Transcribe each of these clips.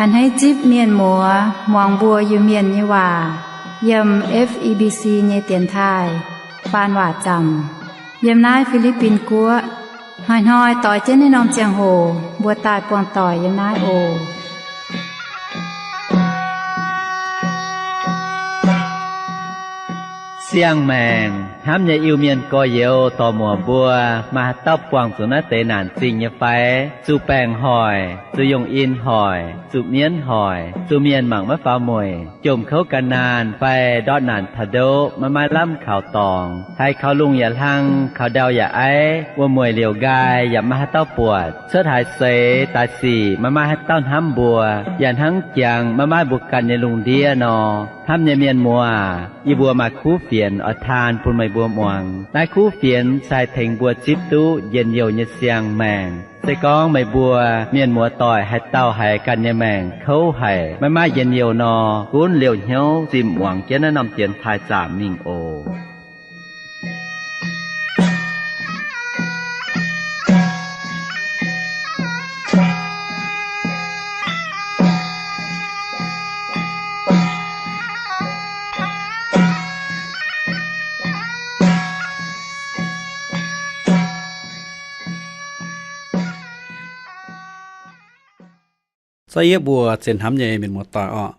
A'hneiv zipv mienh muoz muangx mbuo Iu-Mienh nyei waac yiem F E B C nyei dienx taaih faan waac zaamc yiem naaiv Fi^li^bin Guoqv. Hnoi-hnoi doix jienv naaiv norm ziangh hoc mbuo daaih buangh doic yiem naaiv oc. Siang-maengc hnamv nyei Iu-Mienh gorx-youz dorc-muoc mbuo, maaih haaix dauh buangh zuqc naaiv deix naanc zingh nyei fai? Zuqc baengc hoic, zuqc yungh in hoic, zuqc mienv hoic, zuqc mienh mangc maiv faaux mueic, jomc kouv gan naanh fai ndortv naanc taux ndoqv maiv maaih lamh kaux dorngx, haiz kaux lungh yaac hlang, kaux ndau yaac aiv, wuom-mueic liouc nqaai yaac maiv maaih haaix dauh buatc, cuotv haaix seix daaih sic maiv maaih haaix dauh hnamv mbuo, yaac hnangv jangx maiv maaih mbuo ganh nyei lungh ndiev nor. Hnamv nyei mienh muoz, yie mbuo maaih kuv fienx oix taan bun meih mbuo muangx. Naaiv kuv fienx se haih tengx mbuo zipv duqv njien-youh nyei siang-maengc. Se gorngv meih mbuo mienh muoz-doic haaix dauh haiz ganh nyei maengc kouv haic, maiv maaih njien-youh nor, gunv liouh hnyouv zimh muangx jienv naaiv norm dienx taaih zaamc mingh oc. Za'gengh yie mbuo zien hnamv nyei mienh muoz-doic orqc.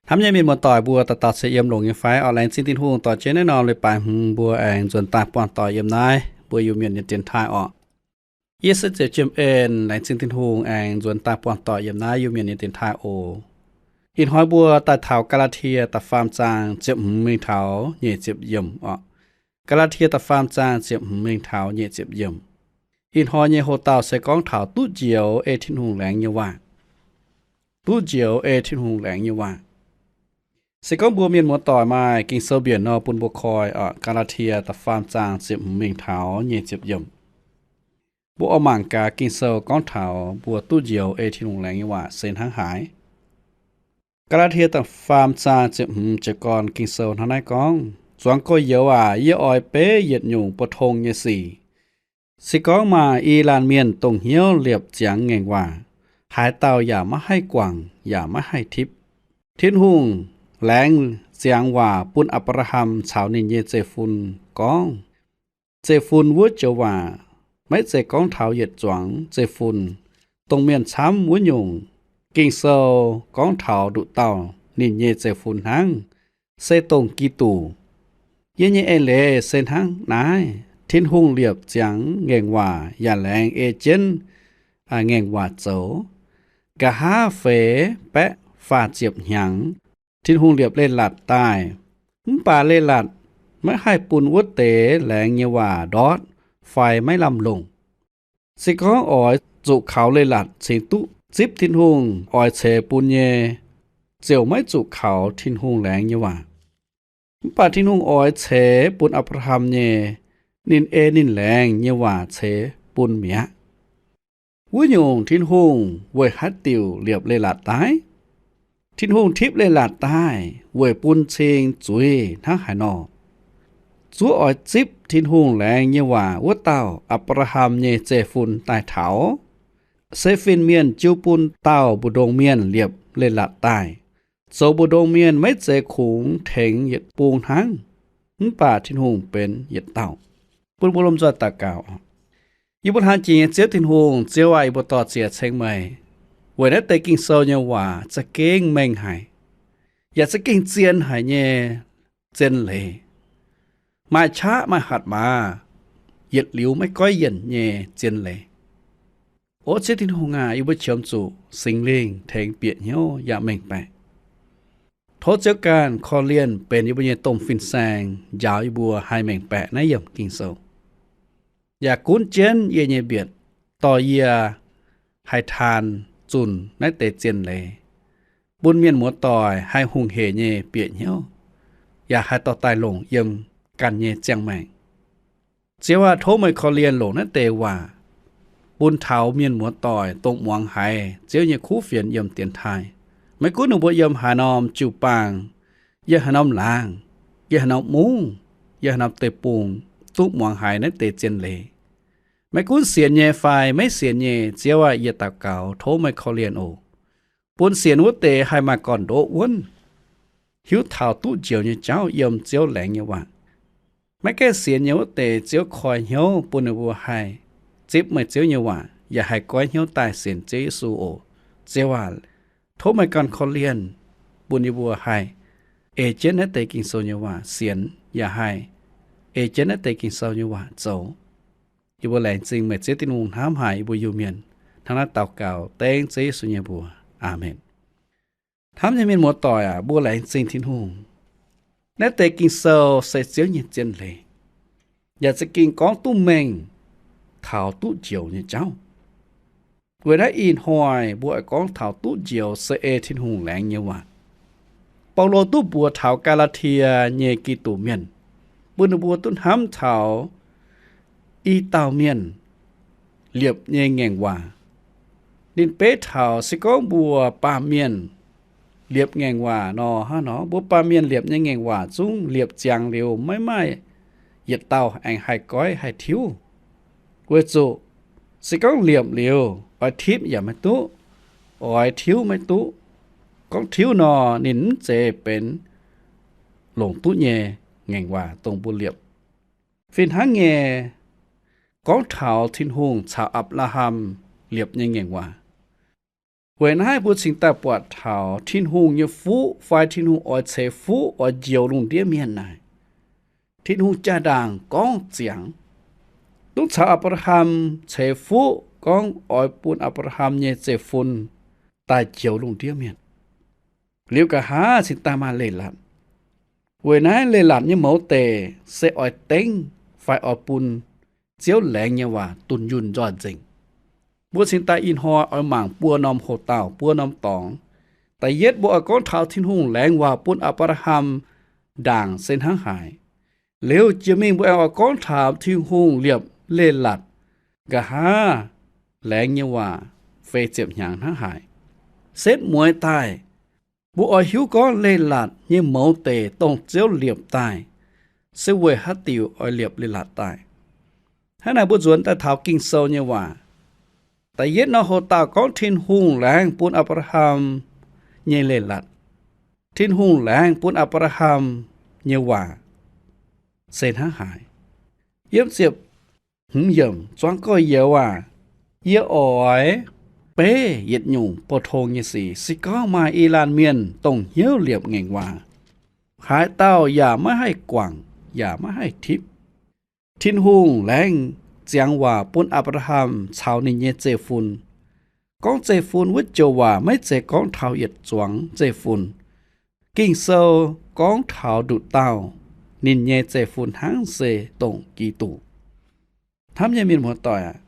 Hnamv nyei mienh muoz-doic mbuo dauh dauh se yiem longx nyei fai orqc? Laengz zingh Tin-Hungh dorh jienv naaiv norm leiz-baaix hmz mbuo aengx nzuonx daaih buangh doic yiem naaiv mbuo Iu-Mienh nyei dienx taaih orqc. Yie se Ziepc Jiem En, laengz zingh Tin-Hungh aengx nzuonx daaih buangh doic yiem naaiv Iu-Mienh nyei dienx taaih oc. Ih hnoi mbuo daaih taux Gaa^laa^tie da'faam zaang ziepc hmz mingh taux nyic ziepc yiemc orqc. Gaa^laa^tie da'faam zaang ziepc hmz mingh taux nyic ziepc yiemc. Ih hnoi nyei hoc-dauh se gorngv taux duqv njoux ei Tin-Hungh laengz nyei waac. Duqv njoux ei Tin-Hungh laengz nyei waac. Se gorngv mbuo mienh muoz-doic maaih Ging-Sou mbienc nor bun mbuo koi orqc. Gaa^laa^tie da'faam zaang ziepc hmz mingh taux nyic ziepc yiemc. Mbuo oix mangc gaax Ging-Sou gorngv taux mbuo duqv njoux ei Tin-Hungh laengz nyei waac se hnangv haaix. Gaa^laa^tie da'faam zaang ziepc hmz jiez gorn Ging-Sou hnangv naaiv gorngv, Zuangx gorx-youz aac, yie oix beiv yietc nyungc bu tong nyei sic. Se gorngv maaih i laanh mienh dongh hnyouv liepc ziangx ngaengc waac, haaix dauh yaac maiv haih guangc yaac maiv haih tipv. Tin-Hungh laengz ziangx waac bun Apc^laa^ham caux ninh nyei zeiv-fun gorngv. Zeiv-fun wuov joux waac maiv zeiz gorngv taux yietc zuangx zeiv-fun, dongh mienh camv wuov nyungc. Ging-Sou gorngv taux nduqc dauh ninh nyei zeiv-fun hnangv, se dongh Giduc. Yie nyei eix leiz se hnangv naaiv. Tin-Hungh liepc ziangx ngaengc waac yaac laengz ei jienv ngaengc waac zoux. Nqa'haav feix baeqv faah ziepc hnyangx, Tin-Hungh liepc leiz-latc daaih. Mv baac leiz-latc maiv haih bun wuov deix laengz nyei waac ndortv fai maiv lamh longc. Se gorngv oix zuqc kaux leiz-latc cingx duqv zipv Tin-Hungh oix ceix bun nyei, ziouc maiv zuqc kaux Tin-Hungh laengz nyei waac. Mv baac Tin-Hungh oix ceix bun Apc^laa^ham nyei, ninh ei ninh laengz nyei waac ceix bun mi'aqv. Wuov nyungc Tin-Hungh weic haaix diuc liepc leiz-latc daaih? Tin-Hungh tipv leiz-latc daaih weic bun cing zuiz hnangv haaix nor? Zuov oix zipv Tin-Hungh laengz nyei waac wuov dauh, Apc^laa^ham nyei zeiv-fun, daaih taux, se fin-mienh jiu bun dauh mbu'ndongx mienh liepc leiz-latc daaih. Zoux mbu'ndongx mienh maiv zeiz kungx tengx yietc bung hnangv, mv baac Tin-Hungh benx yietc dauh. Bun mbuo lomh nzoih daux gaux. Yie mbuo hnamv jiex nyei Ziouv Tin-Hungh, Ziouv aac, yie mbuo dor-ziec ceng meih weic naaiv deix Ging-Sou nyei waac za'gengh mengh haic, yaac za'gengh zien haic nyei zien leiz, maaih qaqv maaih hatc maaz, yietc liuz maiv goiv yienc nyei zien leiz. O Ziouv Tin-Hungh aac, yie mbuo qiemx zuqc Singx Lingh tengx bieqc hnyouv yaac mengh baeqc. Tov Ziouv ganh korv-lienh benx yie mbuo nyei domh fin-saeng, njaaux yie mbuo haih mengh baeqc naaiv yiemc Ging-Sou, yaac gunv jienv yie nyei mbietc, dorh yie haih taan zunh naaiv deix zien leiz, bun mienh muoz-doic haih hungh heic nyei bieqc hnyouv, yaac haih dorh daaih longc yiem ganh nyei ziangh maengc. Ziouv aac, tov meih korv-lienh longc naaiv deix waac bun taux mienh muoz-doic dongh muangx haiz Ziouv nyei kuv fienx yiem dienx taaih. Maiv gunv ninh mbuo yiem haaix norm jiu-baang, yiem haaix norm laangz, yiem haaix norm mungv, yiem haaix norm deic-bung, duqv muangx haiz naaiv deix zien leiz. Maiv gunv sienx nyei fai maiv sienx nyei, Ziouv aac, yie daux gaux tov meih korv-lienh oc. bun sienx wuov deix haih maaih gorn-ndoqv wuonv, hiuv taux duqv njoux nyei jauv yiem Ziouv laengz nyei waac. Maiv gaengh sienx nyei wuov deix, Ziouv koi hnyouv bun ninh mbuo haih zipv meih Ziouv nyei waac, yaac haih goiv hnyouv daaih sienx Ziouv Yesu oc. Ziouv aac, tov meih ganh korv-lienh bun yie mbuo haih ei jienv naaiv deix Ging-Sou nyei waac sienx, yaac haih ei jienv naaiv deix Ging-Sou nyei waac zoux. Yie mbuo laengz zingh meih Ziouv Tin-Hungh hnamv haic yie mbuo Iu-Mienh. Hnangv naaiv daux gaux dengv Ziouv Yesu nyei mbuox. Aamen. Hnamv nyei mienh muoz-doic aac, mbuo laengz zingh Tin-Hungh. Naaiv deix Ging-Sou se Ziouv nyei zien leiz, yaac za'gengh gorngv duqv mengh taux duqv njoux nyei jauv. Weic naaiv ih hnoi mbuo oix gorngv taux duqv njoux se ei Tin-Hungh laengz nyei waac. Baulo duqv mbuox taux Gaa^laa^tie nyei Giduc mienh, bun ninh mbuo duqv hnamv taux i dauh mienh liepc nyei ngaengc waac. Ninh beiv taux se gorngv mbuo baamh mienh liepc ngaengc waac nor, hnangv nor mbuo baamh mienh liepc nyei ngaengc waac zungv liepc ziangx liuz maiv maaih yietc dauh aengx haih goiv haih tiuv. Weic zuqc se gorngv liepc liuz, oix tipv yaac maiv duqv, oix tiuv maiv duqv. Gorngv tiuv nor, ninh mv zeiz benx longc duqv nyei ngaengc waac dongh mbuo liepc. Fih hnangv nyei, gorngv taux Tin-Hungh caux Apc^laa^ham liepc nyei ngaengc waac, weic naaiv mbuo cingx daaih buatc taux Tin-Hungh nyei fuqv fai Tin-Hungh oix ceix fuqv oix njoux lungh ndiev mienh naaic, Tin-Hungh jaa-ndaangc gorngv ziangx, duqv caux Apc^laa^ham ceix fuqv gorngv oix bun Apc^laa^ham nyei zeiv-fun daaih njoux lungh ndiev mienh. Liuz nqa'haav cingx daaih maaih leiz-latc. Weic naaiv leiz-latc nyei mouz deic se oix dengv fai oix bun Ziouv laengz nyei waac dunh yunh nzoih nzengc. Mbuo cingx daaih ih hnoi oix mangc buo norm houx-daauh, buo norm dorngx. Da'yietv mbuo oix gorngv taux Tin-Hungh laengz waac bun Apc^laa^ham ndaangc se hnangv haaix. Liuz jiex mingh mbuo aengx oix gorngv taux Tin-Hungh liepc leiz-latc nqa'haav laengz nyei waac fei ziepc hnyangx hnangv haaix. Setv mueiz daaih, mbuo oix hiuv gorngv leiz-latc nyei mouz deic dongh Ziouv liepc daaih se weic haaix diuc oix liepc leiz-latc daaih. Hnangv naaic mbuo nzuonx daaih taux Ging-Sou nyei waac. Da'yietv norm houx-daauh gorngv Tin-Hungh laengz bun Apc^laa^ham nyei leiz-latc. Tin-Hungh laengz bun Apc^laa^ham nyei waac se hnangv haaix. Yiem ziepc hmz yiemc zuangx gorx-youz aac, yie oix beiv yietc nyungc bou tong nyei sic. Se gorngv maaih i laanh mienh dongh hnyouv liepc ngaengc waac, haaix dauh yaac maiv haih guangc yaac maiv haih tipv. Tin-Hungh laengz ziangx waac bun Apc^laa^ham caux ninh nyei zeiv-fun. Gorngv zeiv-fun wuov joux waac maiv zeiz gorngv taux yietc zuangx zeiv-fun. Ging-Sou gorngv taux nduqc dauh, ninh nyei zeiv-fun hnangv se dongh Giduc. Hnamv nyei mienh muoz-doic aac,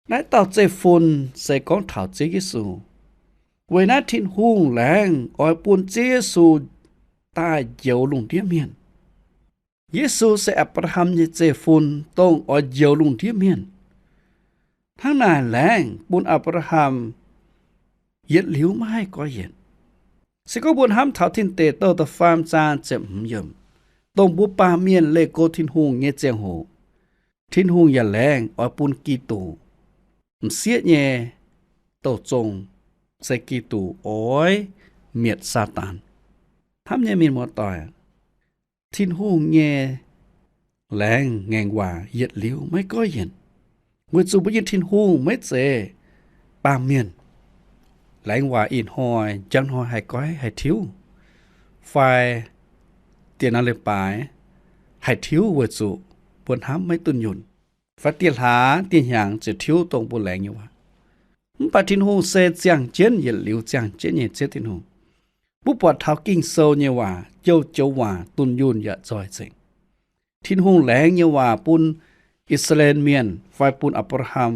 naaiv dauh zeiv-fun se gorngv taux Ziouv Yesu. Weic naaiv Tin-Hungh laengz oix bun Ziouv Yesu daaih njoux lungh ndiev mienh. Yesu se Apc^laa^ham nyei zeiv-fun, dongh oix njoux lungh ndiev mienh. Hnangv naaic laengz bun Apc^laa^ham yietc liuz maiv haih goiv yienc. Se gorngv mbuo hnamv taux Tin Deic Douh da'faam zaang ziepc hmz yiemc, dongh mbuo baamh mienh leih go Tin-Hungh nyei ziangh hoc, Tin-Hungh yaac laengz oix bun Giduc, m'sieqv nyei douh zong, se Giduc oix mietc Saadaan. Hnamv nyei mienh muoz-doic, Tin-Hungh nyei laengz ngaengc waac yietc liuz maiv goiv yienc, weic zuqc mbuo nyei Tin-Hungh maiv zeiz baamh mienh. Laengz waac ih hnoi, njang hnoi haih goiv haih tiuv, fai dieh nor leiz-baaix haih tiuv weic zuqc mbuo hnamv maiv dunh yunh, fai dieh hlaax dieh hnyangx ziouc tiuv dongh mbuo laengz nyei waac. Mv baac Tin-Hungh se ziangh jienv yietc liuz ziangh jienv nyei Ziouv Tin-Hungh. Mbuo buatc taux Ging-Sou nyei waac, joux-joux waac dunh yunh yaac nzoih nzengc. Tin-Hungh laengz nyei waac bun I^saa^laa^en Mienh fai bun Apc^laa^ham,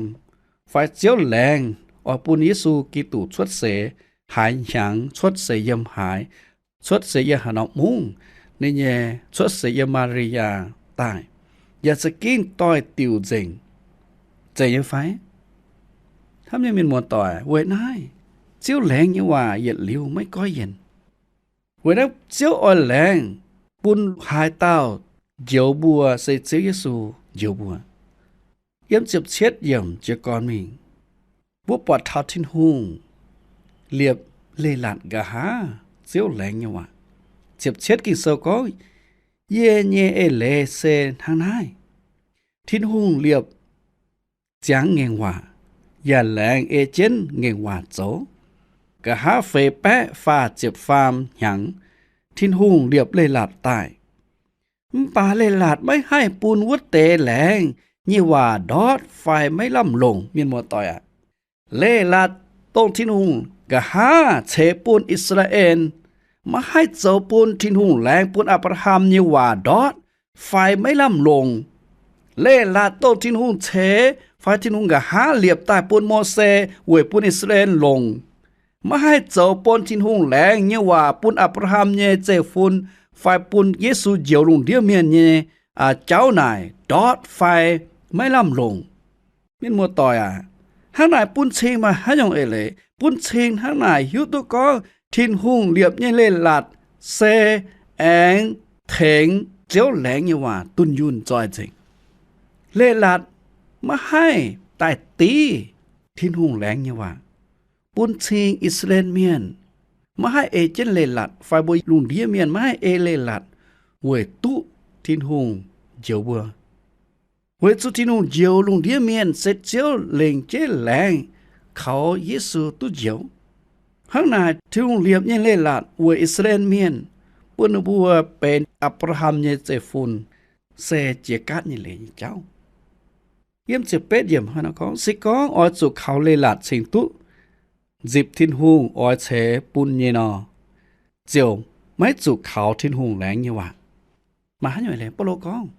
fai Ziouv laengz oix bun Yesu Giduc cuotv seix haaix hnyangx, cuotv seix yiem haaix, cuotv seix yiem haaix norm mungv, ninh nyei cuotv seix yiem Maa^li^yaa daaih, yaac za'gengh doix-diuc nzengc, zeiz nyei fai? Hnamv nyei mienh muoz-doic, weic naaiv Ziouv laengz nyei waac yietc liuz maiv goiv yienc. Weic naaiv Ziouv oix laengz bun haaix dauh njoux mbuo se Ziouv Yesu njoux mbuo. Yiem ziepc cietv yiemc jiez gorn mingh, mbuo buatc taux Tin-Hungh liepc Leiz-latc nqa'haav ziouv laengz nyei waac. Ziepc cietv Ging-Sou gorngv, Yie nyei eix leiz se hnangv naaiv. Tin-Hungh liepc ziangx ngaengc waac, yaac laengz ei jienv ngaengc waac zoux. Nqa'haav feix baeqv faah ziepc faam hnyangx, Tin-Hungh liepc leiz-latc daaih. Mv baac leiz-latc maiv haih bun wuov deix laengz nyei waac ndortv fai maiv lamh longc, mienh muoz-doic aac. Leiz-latc dongh Tin-Hungh nqa'haav ceix bun I^saa^laa^en, maiv haih zoux bun Tin-Hungh laengz bun Apc^laa^ham nyei waac ndortv fai maiv lamh longc. Leiz-latc dongh Tin-Hungh ceix fai Tin-Hungh nqa'haav liepc daaih bun Mose weic bun I^saa^laa^en longc, maiv haih zoux bun Tin-Hungh laengz nyei waac bun Apc^laa^ham nyei zeiv-fun fai bun Yesu njoux lungh ndiev mienh nyei jauv naaic ndortv fai maiv lamh longc. Mienh muoz-doic aac, hnangv naaic bun cing maaih haaix nyungc eix leiz? Bun cing hnangv naaic hiuv duqv gorngv Tin-Hungh liepc nyei leiz-latc se aengx tengx Ziouv laengz nyei waac dunh yunh zoih nzengc. Leiz-latc maiv haih daaih div Tin-Hungh laengz nyei waac. Bun cing I^saa^laa^en Mienh maiv haih ei jienv leiz-latc fai mbuo lungh ndiev mienh maiv haih ei leiz-latc weic duqv Tin-Hungh njoux mbuo. Weic zuqc Tin-Hungh njoux lungh ndiev mienh se Ziouv lengc jeiv laengz kaux Yesu duqv njoux. Hnangv naaic Tin-Hungh liepc nyei leiz-latc weic I^saa^laa^en Mienh, bun ninh mbuo benx Apc^laa^ham nyei zeiv-fun, se jiex gaatv nyei leiz nyei jauv. Yiem ziepc betv yiemc hnangv nor gorngv, Se gorngv oix zuqc kaux leiz-latc cingx duqv nzipc Tin-Hungh oix ceix bun nyei nor, ziouc maiv zuqc kaux Tin-Hungh laengz nyei waac. Maaih haaix nyungc eix leiz? Baulo gorngv,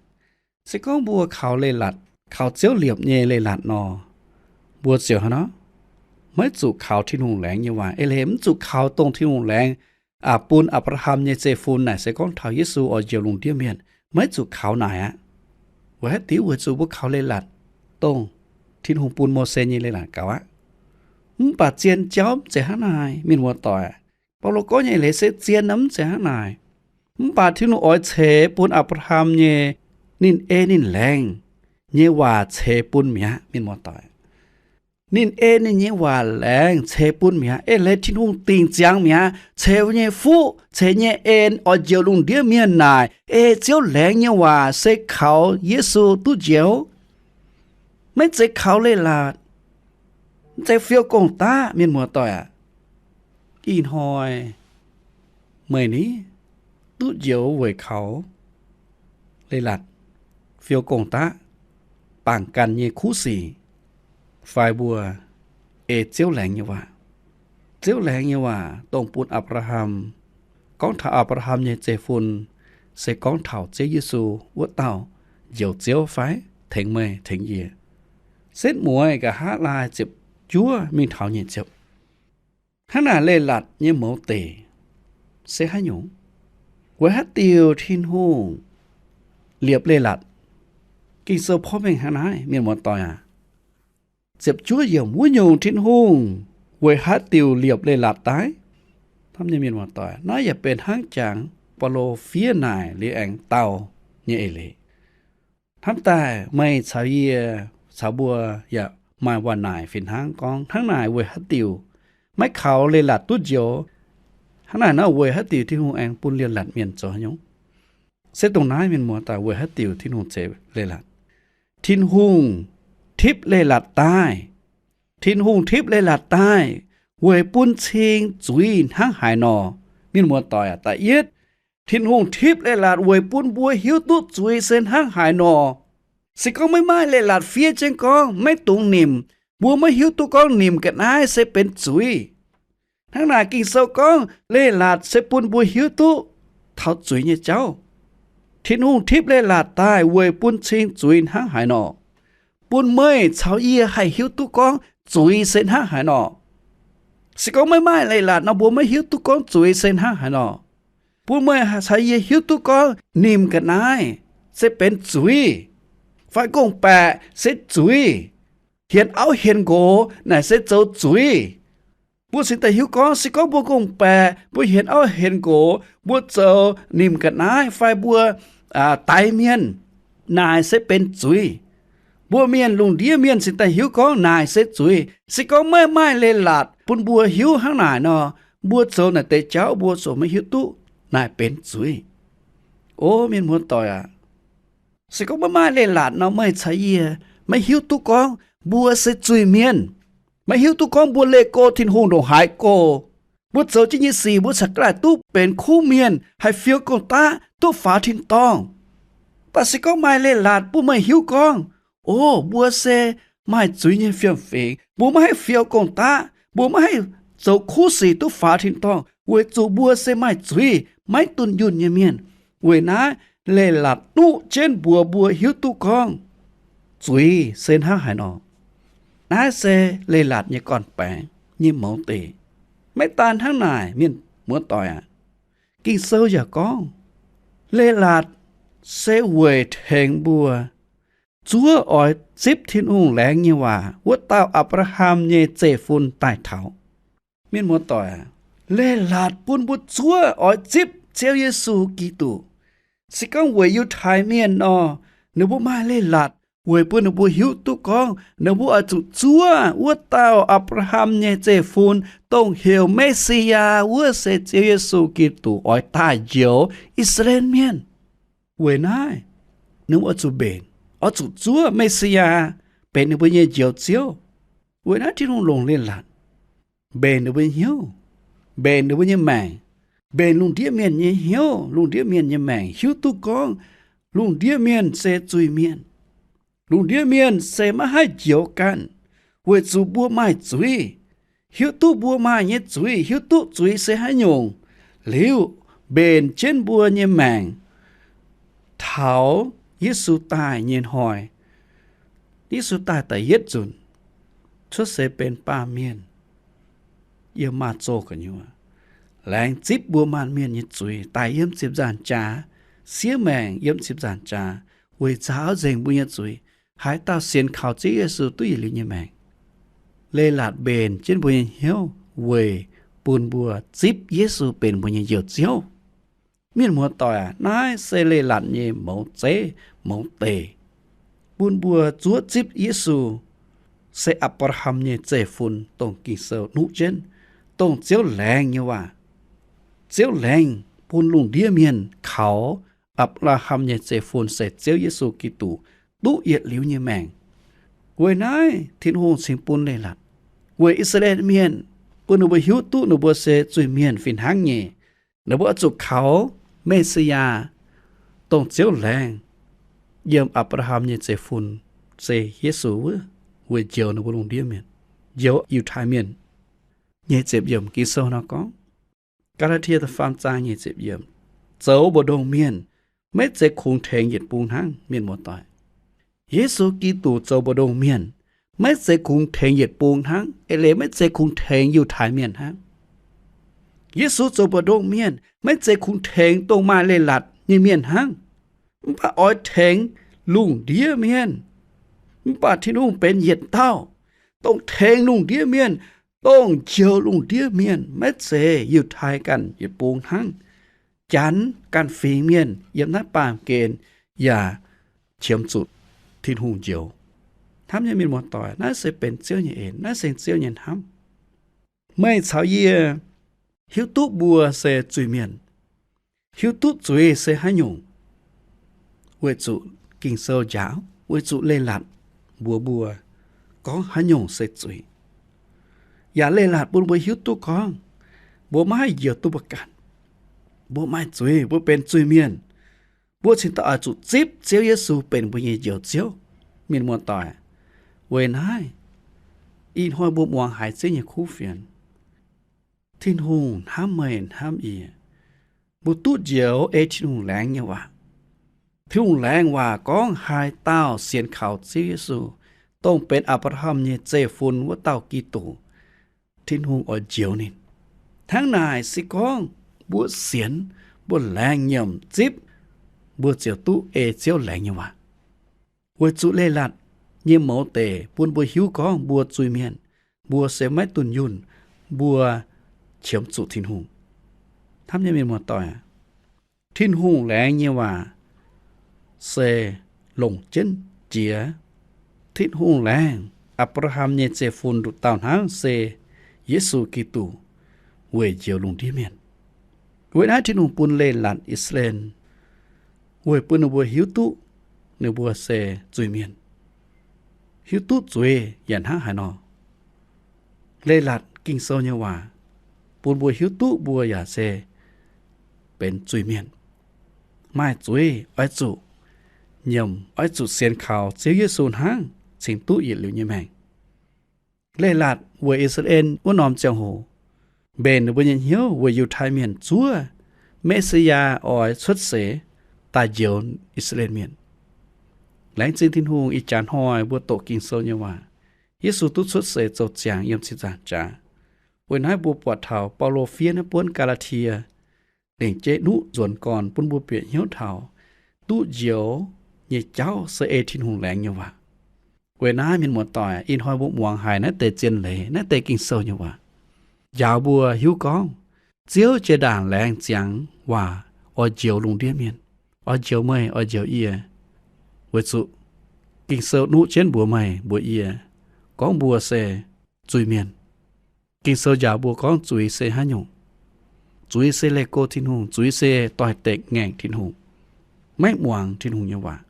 se gorngv mbuo kaux leiz-latc, kaux Ziouv liepc nyei leiz-latc nor, mbuo ziouc hnangv nor maiv zuqc kaux Tin-Hungh laengz nyei waac. Eix leiz mv zuqc kaux dongh Tin-Hungh laengz bun Apc^laa^ham nyei zeiv-fun naaic se gorngv taux Yesu oix njoux lungh ndiev mienh, maiv zuqc kaux naaic aqv. Weic haaix diuc? Weic zuqc mbuo kaux leiz-latc dongh Tin-Hungh bun Mose nyei leiz-latc gaux aqv. Mv baac zien jauv mv zeiz hnangv naaic, mienh muoz-doic. Baulo gorngv nyei eix leiz se zien nor mv zeiz hnangv naaic. Mv baac Tin-Hungh oix ceix bun Apc^laa^ham nyei, ninh ei ninh laengz nyei waac ceix bun mi'aqv, mienh muoz-doic. Ninh ei ninh nyei waac laengz ceix bun mi'aqv. Eix leiz Tin-Hungh dingc ziangx mi'aqv. Ceix nyei fuqv, ceix nyei en oix njoux lungh ndiev mienh naaic, ei Ziouv laengz nyei waac se kaux Yesu duqv njoux. Maiv zeiz kaux leiz-latc, mv zeiz fiou gong-daqv, mienh muoz-doic aac. Ih hnoi meih ni duqv njoux weic kaux leiz-latc, fiou gong-daqv, bangc ganh nyei kuv sic, fai mbuo ei Ziouv laengz nyei waac. Ziouv laengz nyei waac dongh bun Apc^laa^ham, gorngv taux Apc^laa^ham nyei zeiv-fun, se gorngv taux Ziouv Yesu wuov dauh njoux Ziouv fai? Tengx meih tengx yie. Setv mueiz nqa'haav laai ziepc juov mingh taux nyic ziepc. Hnangv naaic leiz-latc nyei mouz deic se haaix nyungc? Weic haaix diuc Tin-Hungh liepc leiz-latc? Ging-Sou porv mengh hnangv naaiv, mienh muoz-doic aac. Ziepc juov yiemc, wuov nyungc Tin-Hungh weic haaix diuc liepc leiz-latc daaih? Hnamv nyei mienh muoz-doic, naaiv yaac benx hnangv jangx Baulo fiev naaic liuz aengx dau nyei eix leiz. Hnamv daaih meih caux yie caux mbuo yaac maaih waac naaic fih hnangv gorngv hnangv naaic weic haaix diuc maiv kaux leiz-latc duqv njoux. Hnangv naaic nor weic haaix diuc Tin-Hungh aengx bun leiz-latc mienh zoux haaix nyungc? Se dongh naaiv mienh muoz-doic, weic haaix diuc Tin-Hungh ceix leiz-latc? Tin-Hungh tipv leiz-latc daaih. Tin-Hungh tipv leiz-latc daaih weic bun cing zuiz hnangv haaix nor. Mienh muoz-doic aac, da'yietv, Tin-Hungh tipv leiz-latc weic bun mbuo hiuv duqv zuiz se hnangv haaix nor. Se gorngv maiv maaih leiz-latc fiev jienv gorngv maiv dungx nimc, mbuo maiv hiuv duqv gorngv nimc ga'naaiv se benx zuiz. Hnangv naaic Ging-Sou gorngv leiz-latc se bun mbuo hiuv duqv taux zuiz nyei jauv. Tin-Hungh tipv leiz-latc daaih weic bun cing zuiz hnangv haaix nor, bun meih caux yie haih hiuv duqv gorngv zuiz se hnangv haaix nor. Se gorngv maiv maaih leiz-latc nor, mbuo maiv hiuv duqv gorngv zuiz se hnangv haaix nor. Bun meih caux yie hiuv duqv gorngv nimc ga'naaiv se benx zuiz, fai gorngv-baeqc se zuiz, hienx auv hienx nqox naaic se zoux zuiz. Mbuo cingx daaih hiuv gorngv se gorngv mbuo gorngv-baeqc, mbuo hienx auv hienx nqox, mbuo zoux nimc ga'naaiv fai mbuo daix mienh, naaic se benx zuiz. Mbuo mienh lungh ndiev mienh cingx daaih hiuv gorngv naaic se zuiz. Se gorngv maiv maaih leiz-latc bun mbuo hiuv hnangv naaic nor, Mbuo zoux naaic deix jauv mbuo ziouc maiv hiuv duqv naaic benx zuiz. O mienh muoz-doic aac, se gorngv maiv maaih leiz-latc nor, meih caux yie maiv hiuv duqv gorngv mbuo se zuiz-mienh, maiv hiuv duqv gorngv mbuo leih go Tin-Hungh ndongc haaix go, mbuo zoux jienv nyei sic mbuo caux ga'naaiv duqv benx kuv mienh, haih fiou gong-daqv, duqv faaux tin-dorngh. Mv baac se gorngv maaih leiz-latc bun meih hiuv gorngv, o, mbuo se maaih zuiz nyei fiem-fingx, mbuo maiv haih fiou gong-daqv, mbuo maiv haih zoux kuv sic duqv faaux tin-dorngh, weic zuqc mbuo se maaih zuiz, maiv dunh yunh nyei mienh. Weic naaiv leiz-latc duqv jienv mbuox mbuo hiuv duqv gorngv zuiz se hnangv haaix nor. Naaiv se leiz-latc nyei gorn-baengx nyei mouz deix. Maiv daan hnangv naaic, mienh muoz-doic aac, Ging-Sou yaac gorngv, leiz-latc se weic tengx mbuo zuov oix zipv Tin-Hungh laengz nyei waac wuov dauh Apc^laa^ham nyei zeiv-fun daaih taux. Mienh muoz-doic aac, leiz-latc bun mbuo zuov oix zipv Ziouv Yesu Giduc. Se gorngv weic Yiutai Mienh nor, ninh mbuo maaih leiz-latc weic bun ninh mbuo hiuv duqv gorngv ninh mbuo oix zuqc zuov wuov dauh Apc^laa^ham nyei zeiv-fun, dongh heuc Messiaa, wuov se Ziouv Yesu Giduc oix daaih njoux I^saa^laa^en Mienh. Weic naaiv, ninh mbuo oix zuqc mbenc, oix zuqc zuov Messiaa benx ninh mbuo nyei Njoux Ziouv. Weic naaiv Tin-Hungh longc leiz-latc mbenc ninh mbuo nyei hnyouv, mbenc ninh mbuo nyei maengc, mbenc lungh ndiev mienh nyei hnyouv, lungh ndiev mienh nyei maengc hiuv duqv gorngv lungh ndiev mienh se zuiz-mienh. Lungh ndiev mienh se maiv haih njoux ganh, weic zuqc mbuo maaih zuiz. Hiuv duqv mbuo maaih nyei zuiz, hiuv duqv zuiz se haaix nyungc liuz, mbenc jienv mbuo nyei maengc. Taux Yesu daaih nyei hnoi, Yesu daaih da'yietv nzunc, cuotv seix benx baamh mienh yiem maaz-zoh gu'nyuoz, laengz zipv mbuo maanc mienh nyei zuiz, daic yiem ziepc nzaangc jaax, siev maengc yiem ziepc nzaangc jaax, weic nzaaux nzengc mbuo nyei zuiz. Haaix dauh sienx kaux Ziouv Yesu duqv yietc liuz nyei maengc. Leiz-latc mbenc jienv mbuo nyei hnyouv weic bun mbuo zipv Yesu benx mbuo nyei Njoux Ziouv. Mienh muoz-doic aac, naaiv se leiz-latc nyei mouz zeiv mouz deix, bun mbuo zuov zipv Yesu se Apc^laa^ham nyei zeiv-fun, dongh Ging-Sou nuqv jienv, dongh Ziouv laengz nyei waac. Ziouv laengz bun lungh ndiev mienh kaux Apc^laa^ham nyei zeiv-fun se Ziouv Yesu Giduc duqv yietc liuz nyei maengc. Weic naaiv Tin-Hungh cingx bun leiz-latc weic I^saa^laa^en Mienh, bun ninh mbuo hiuv duqv ninh mbuo se zuiz-mienh fih hnangv nyei. Ninh mbuo oix zuqc kaux Messiaa, dongh Ziouv laengz yiem Apc^laa^ham nyei zeiv-fun, se Yesu wuov, weic njoux ninh mbuo lungh ndiev mienh, njoux Yiutai Mienh. Nyic ziepc yiemc Ging-Sou nor gorngv, Gaa^laa^tie da'faam zaang nyic ziepc yiemc, zoux mbu'ndongx mienh maiv zeiz kungx tengx yietc bung hnangv, mienh muoz-doic. Yesu Giduc zoux mbu'ndongx mienh maiv zeiz kungx tengx yietc bung hnangv. Eix leiz maiv zeiz kungx tengx Yiutai Mienh hnangv. Yesu zoux mbu'ndongx mienh maiv zeiz kungx tengx dongh maaih leiz-latc nyei mienh hnangv, mv baac oix tengx lungh ndiev mienh. Mv baac Tin-Hungh benx yietc dauh, dongh tengx lungh ndiev mienh, dongh njoux lungh ndiev mienh, maiv zeiz Yiutai ganh yietc bung hnangv. Janx ganh fingx mienh yiem naaiv baamh gen yaac qiemx zuqc Tin-Hungh njoux. Hnamv nyei mienh muoz-doic, naaiv se benx Ziouv nyei en, naaiv se Ziouv nyei hnamv. Meih caux yie hiuv duqv mbuo se zuiz-mienh, hiuv duqv zuiz se haaix nyungc, weic zuqc Ging-Sou njaaux, weic zuqc leiz-latc mbuox mbuo gorngv haaix nyungc se zuiz. Yaac leiz-latc bun mbuo hiuv duqv gorngv mbuo maiv haih njoux duqv mbuo ganh. Mbuo maaih zuiz, mbuo benx zuiz-mienh. Mbuo cingx daaih oix zuqc zipv Ziouv Yesu benx mbuo nyei Njoux Ziouv. Mienh muoz-doic, weic naaiv ih hnoi mbuo muangx haiz Ziouv nyei kuv fienx, Tin-Hungh hnamv meih hnamv yie. Mbuo duqv njoux ei Tin-Hungh laengz nyei waac. Tin-Hungh laengz waac gorngv haaix dauh sienx kaux Ziouv Yesu, dongh benx Apc^laa^ham nyei zeiv-fun wuov dauh Giduc, Tin-Hungh oix njoux ninh. Hnangv naaic se gorngv mbuo sienx, mbuo laengz nyiemc zipv, mbuo ziouc duqv ei Ziouv laengz nyei waac. Weic zuqc leiz-latc nyei mouz deic bun mbuo hiuv gorngv mbuo zuiz-mienh, mbuo se maiv dunh yunh, mbuo qiemx zuqc Tin-Hungh. Hnamv nyei mienh muoz-doic, Tin-Hungh laengz nyei waac se longc jienv jiex. Tin-Hungh laengz Apc^laa^ham nyei zeiv-fun nduqc dauh hnangv se Yesu Giduc, weic njoux lungh ndiev mienh. Weic naaiv Tin-Hungh bun leiz-latc I^saa^laa^en, weic bun ninh mbuo hiuv duqv ninh mbuo se zuiz-mienh, hiuv duqv zuiz yaac hnangv haaix nor. Leiz-latc Ging-Sou nyei waac bun mbuo hiuv duqv mbuo yaac se benx zuiz-mienh, maaih zuiz, oix zuqc nyiemc, oix zuqc sienx kaux Ziouv Yesu hnangv cingx duqv yietc liuz nyei maengc. Leiz-latc weic I^saa^laa^en wuov norm ziangh hoc mbenc ninh mbuo nyei hnyouv weic Yiutai Mienh zuov Me^si^yaa oix cuotv seix daaih njoux I^saa^laa^en Mienh. Laengz zingh Tin-Hungh, ih jaax hnoi mbuo doqc Ging-Sou nyei waac, Yesu duqv cuotv seix zoux ziangx yiem zinh nzaangc jaax. Weic naaiv mbuo buatc taux Baulo fiev naaiv buonv Gaa^laa^tie, lengc jeiv nuqv nzuonx gorn bun mbuo bieqc hnyouv taux duqv njoux nyei jauv se ei Tin-Hungh laengz nyei waac. Weic naaiv mienh muoz-doic, ih hnoi mbuo muangx haiz naaiv deix zien leiz, naaiv deix Ging-Sou nyei waac, njaaux mbuo hiuv gorngv Ziouv jiex ndaangc laengz ziangx waac oix njoux lungh ndiev mienh, oix njoux meih, oix njoux yie. Weic zuqc Ging-Sou nuqv jienv mbuox meih mbuox yie, gorngv mbuo se zuiz-mienh. Ging-Sou njaaux mbuo gorngv zuiz se haaix nyungc. Zuiz se leih go Tin-Hungh, zuiz se doix-dekc ngaengc Tin-Hungh, maiv muangx Tin-Hungh nyei waac.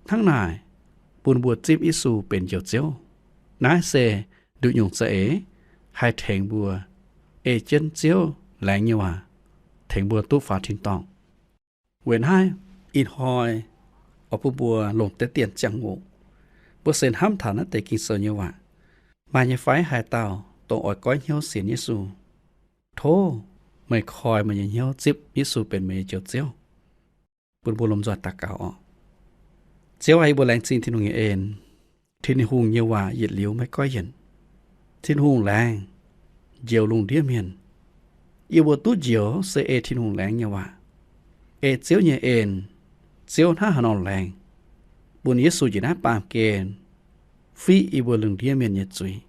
Hnangv naaic, bun mbuo zipv Yesu benx Njoux Ziouv. Naaiv se nduqc nyungc za'eix haih tengx mbuo ei jienv Ziouv laengz nyei waac, tengx mbuo duqv faaux tin-dorngh. Weic naaiv ih hnoi oix bun mbuo longc deix dienc ziangh hoc, mbuo se hnamv taux naaiv deix Ging-Sou nyei waac. Maaih nyei fai haaix dauh dongh oix goiv hnyouv sienx Yesu? Tov meih koi meih nyei hnyouv zipv Yesu benx meih nyei Njoux Ziouv, bun mbuo lomh nzoih daux gaux oc. Ziouv aac, yie mbuo laengz zingh Tin-Hungh nyei en. Tin-Hungh nyei waac yietc liuz maiv goiv yienc. Tin-Hungh laengz njoux lungh ndiev mienh. Yie mbuo duqv njoux se ei Tin-Hungh laengz nyei waac, ei Ziouv nyei en. Ziouv hnangv haaix nor laengz, bun Yesu njiec naaiv baamh gen fiqv yie mbuo lungh ndiev mienh nyei zuiz,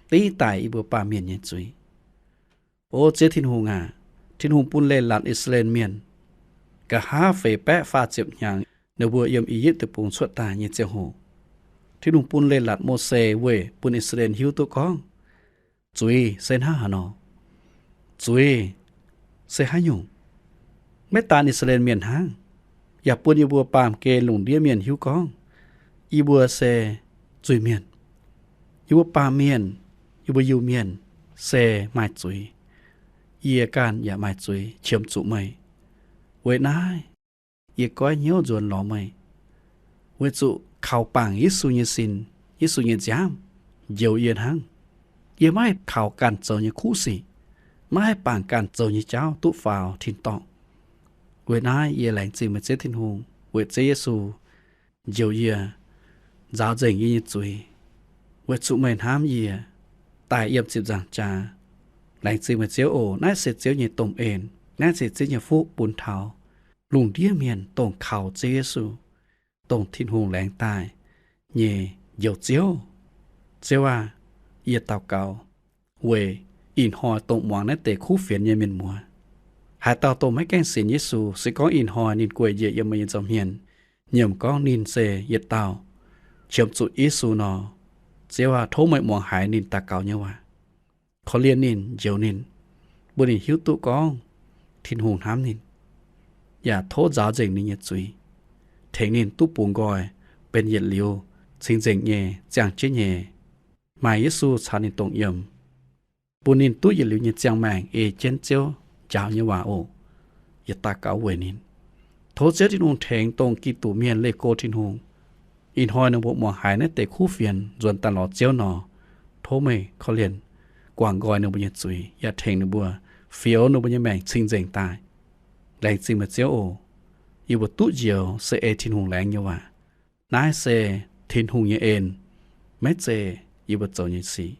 dingv daic yie mbuo baamh mienh nyei zuiz. O Ziouv Tin-Hungh aac, Tin-Hungh bun leiz-latc I^saa^laa^en Mienh, nqa'haav feix baeqv faah ziepc hnyangx ninh mbuo yiem I^yipv Deic-Bung cuotv daaih nyei ziangh hoc, Tin-Hungh bun leiz-latc Mose weic bun I^saa^laa^en hiuv duqv gorngv zuiz se hnangv haaix nor. Zuiz se haaix nyungc? Maiv daan I^saa^laa^en Mienh hnangv, yaac bun yie mbuo baamh gen lungh ndiev mienh hiuv gorngv yie mbuo se zuiz-mienh. Yie mbuo baamh mienh, yie mbuo Iu-Mienh se maaih zuiz. Yie ganh yaac maaih zuiz qiemx zuqc meih. Weic naaiv yie goiv hnyouv nzuonx lorz meih, weic zuqc kaux bangc Yesu nyei sin, Yesu nyei nziaamv njoux yie hnangv. Yie maiv haih kaux ganh zoux nyei kuv sic, maiv haih bangc ganh zoux nyei jauv duqv faaux tin-dorngh. Weic naaiv yie laengz zingh meih Ziouv Tin-Hungh weic Ziouv Yesu njoux yie, nzaaux nzengc yie nyei zuiz, weic zuqc meih hnamv yie, daic yiem ziepc nzaangc jaax. Laengz zingh meih Ziouv oc. Naaiv se Ziouv nyei domh en. Naaiv se Ziouv nyei fuqv bun taux lungh ndiev mienh dongh kaux Ziouv Yesu, dongh Tin-Hungh laengz daaih nyei Njoux Ziouv. Ziouv aah! Yie daux gaux weic ih hnoi dongh muangx naaiv deix kuv fienx nyei mienh muoz. Haaix dauh dongh maiv gaengh sienx Yesu, se gorngv ih hnoi ninh gueic njiec yiem meih nyei nza'hmien, nyiemc gorngv ninh se yietc dauh qiemx zuqc Yesu nor, Ziouv aah! Tov meih muangx haiz ninh daux gaux nyei waac, korv-lienh ninh, njoux ninh, bun ninh hiuv duqv gorngv Tin-Hungh hnamv ninh, yaac tov nzaaux nzengc ninh nyei zuiz, tengx ninh duqv bungx nqoi benx yietc liuz cing-nzengc nyei, ziangh jienv nyei, maaih Yesu caux ninh dongh yiem, bun ninh duqv yietc liuz nyei ziangh maengc ei jienv Ziouv njaaux nyei waac oc. Yie daux gaux weic ninh. Tov Ziouv Tin-Hungh tengx dongh Giduc Mienh leih go Tin-Hungh. Ih hnoi ninh mbuo muangx haiz naaiv deix kuv fienx nzuonx daaih lorz Ziouv nor, tov meih korv-lienh, guangc nqoi ninh mbuo nyei zuiz, yaac tengx ninh mbuo fioux ninh mbuo nyei maengc cing-nzengc daaih. Laengz zingh meih Ziouv oc. Yie mbuo duqv njoux se ei Tin-Hungh laengz nyei waac. Naaiv se Tin-Hungh nyei en, maiv zeiz yie mbuo zoux nyei sic.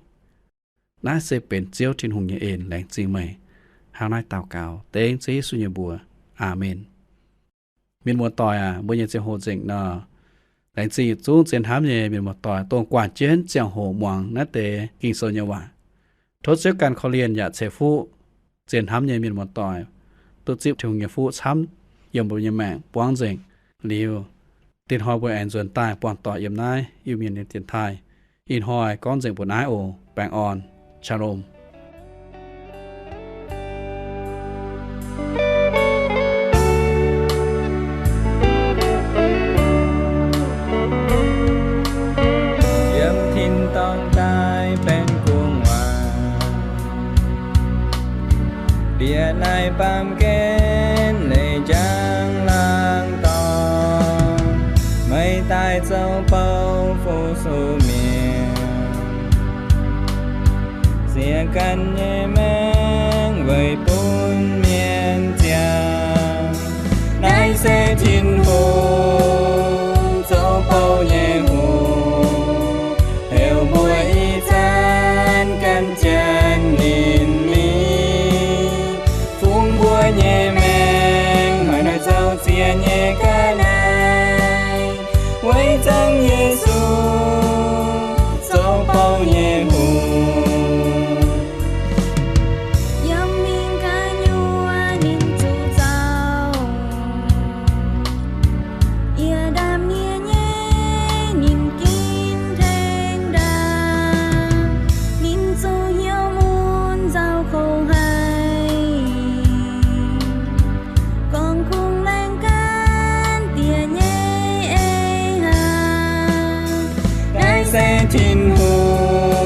Naaiv se benx Ziouv Tin-Hungh nyei en. Laengz zingh meih. Hnangv naaiv daux gaux dengv Ziouv Yesu nyei mbuox. Aamen. Mienh muoz-doic aac, mbuo nyei ziangh hoc nzengc nor, laengz zingh yietc zungv zien hnamv nyei mienh muoz-doic, dongh guangc jienv ziangh hoc muangx naaiv deix Ging-Sou nyei waac. Tov Ziouv ganh korv-lienh yaac ceix fuqv zien hnamv nyei mienh muoz-doic duqv zipv Tin-Hungh nyei fuqv camv yiem mbuo nyei maengc buangv nzengc. Liuz, dinh hnoi mbuo aengx nzuonx daaih buangh doic yiem naaiv Iu-Mienh nyei dienx taaih. Ih hnoi gorngv nzengc mbuo naaiv oc. Baengh orn. Shalom. Baamh gen leiz njang laangh dorngx, meih daaih zoux bou fu-sux mienh. Siex ganh nyei maengc weic bun mienh ziangh. Naaiv se Tin-Hungh zoux bou nyei hungh, heuc mbuo ih zanc gan janx ninh mingh. Fungx mbuo nyei maengc haaix nor zoux ziex nyei ga'naaiv, weic zanc Yesu zoux bou nyei hungh. Yiem mingh gu'nyuoz ninh zuqc zaux, yietc ndaamv-nienh nyei ninh ginv tengx ndaangc. Ninh zuqc hnyouv mun nzauh kouv haic, gorngv kungx laengz gaanv diex nyei eix haaix. Naaiv se Tin-Hungh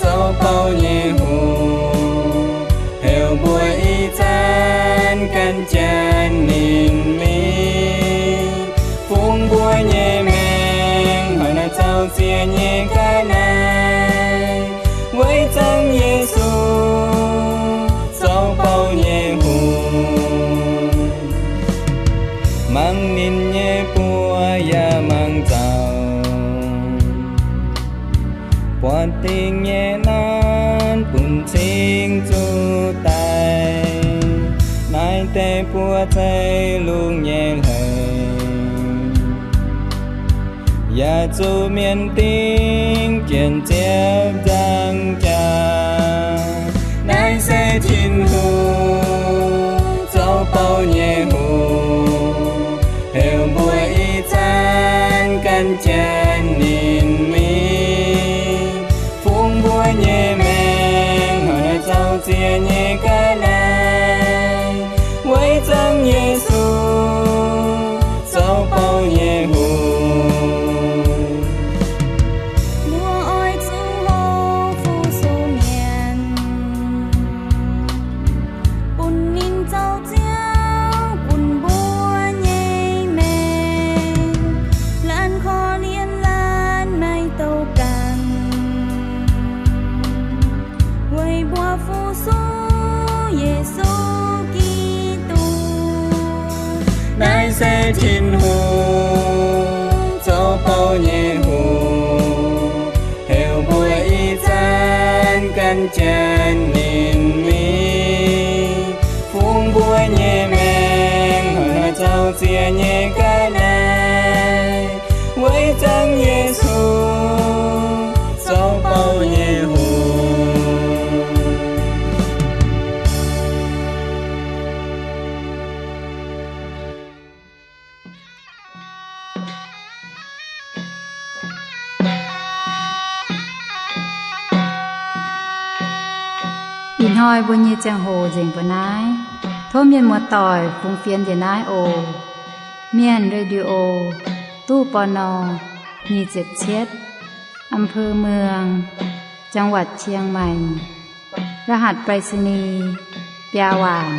zoux bou nyei hungh, heuc mbuo ih zanc gan janx ninh mingh. Fungx mbuo nyei maengc haaix nor zoux ziex nyei ga'naaiv, weic zanc Yesu zoux bou nyei hungh. Mangc ninh nyei buoz yaac mangc zaux, buatc dingc nyei naanv bun cing zuqc daic. Naaiv deix buoz zeiv lungh nyei hleix, yaac zuqc mienh dingc jienv ziepc nzaangc jaax. Naaiv se Tin-Hungh zoux bou nyei hungh, heuc mbuo ih zanc gan janx ninh mingh. Fungx mbuo nyei maengc haaix nor zoux ziex nyei ga'naaiv, weic zanc Yesu zoux bou nyei hungh. Mbuo oix zuqc hlo fu-sux mienh, bun ninh zoux Ziouv bun mbuo nyei maengc, laanh korv-lienh laanh maiv douh ganh, weic mbuo fu-sux Yesu Giduc. Naaiv se Tin-Hungh zoux bou nyei hungh, heuc mbuo ih zanc gan janx ninh mingh. Fungx mbuo nyei maengc haaix nor zoux ziex nyei ga'naaiv, weic zanc Yesu zoux bou nyei hungh. Ih hnoi mbuo nyei ziangh hoc nzengc mbuo naaiv. Tov mienh muoz-doic fungx fienx njiec naaiv oc. Mienh Radio, ตู้ ปณ. nyic ziepc cietv, อำเภอเมือง จังหวัดเชียงใหม่ รหัสไปรษณีย์ biaa waanc.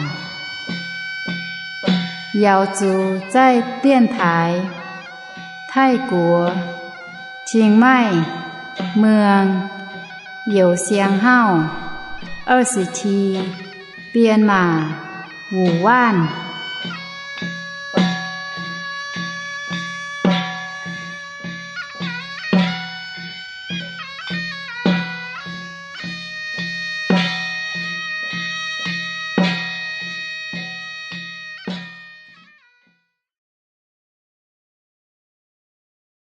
Yaux zuqc zaih 电台, Taiv-Guoqv, Chiang Mai, Muang, Youz Siang Hauv, 二十七, Bienma, Wuh Waanv.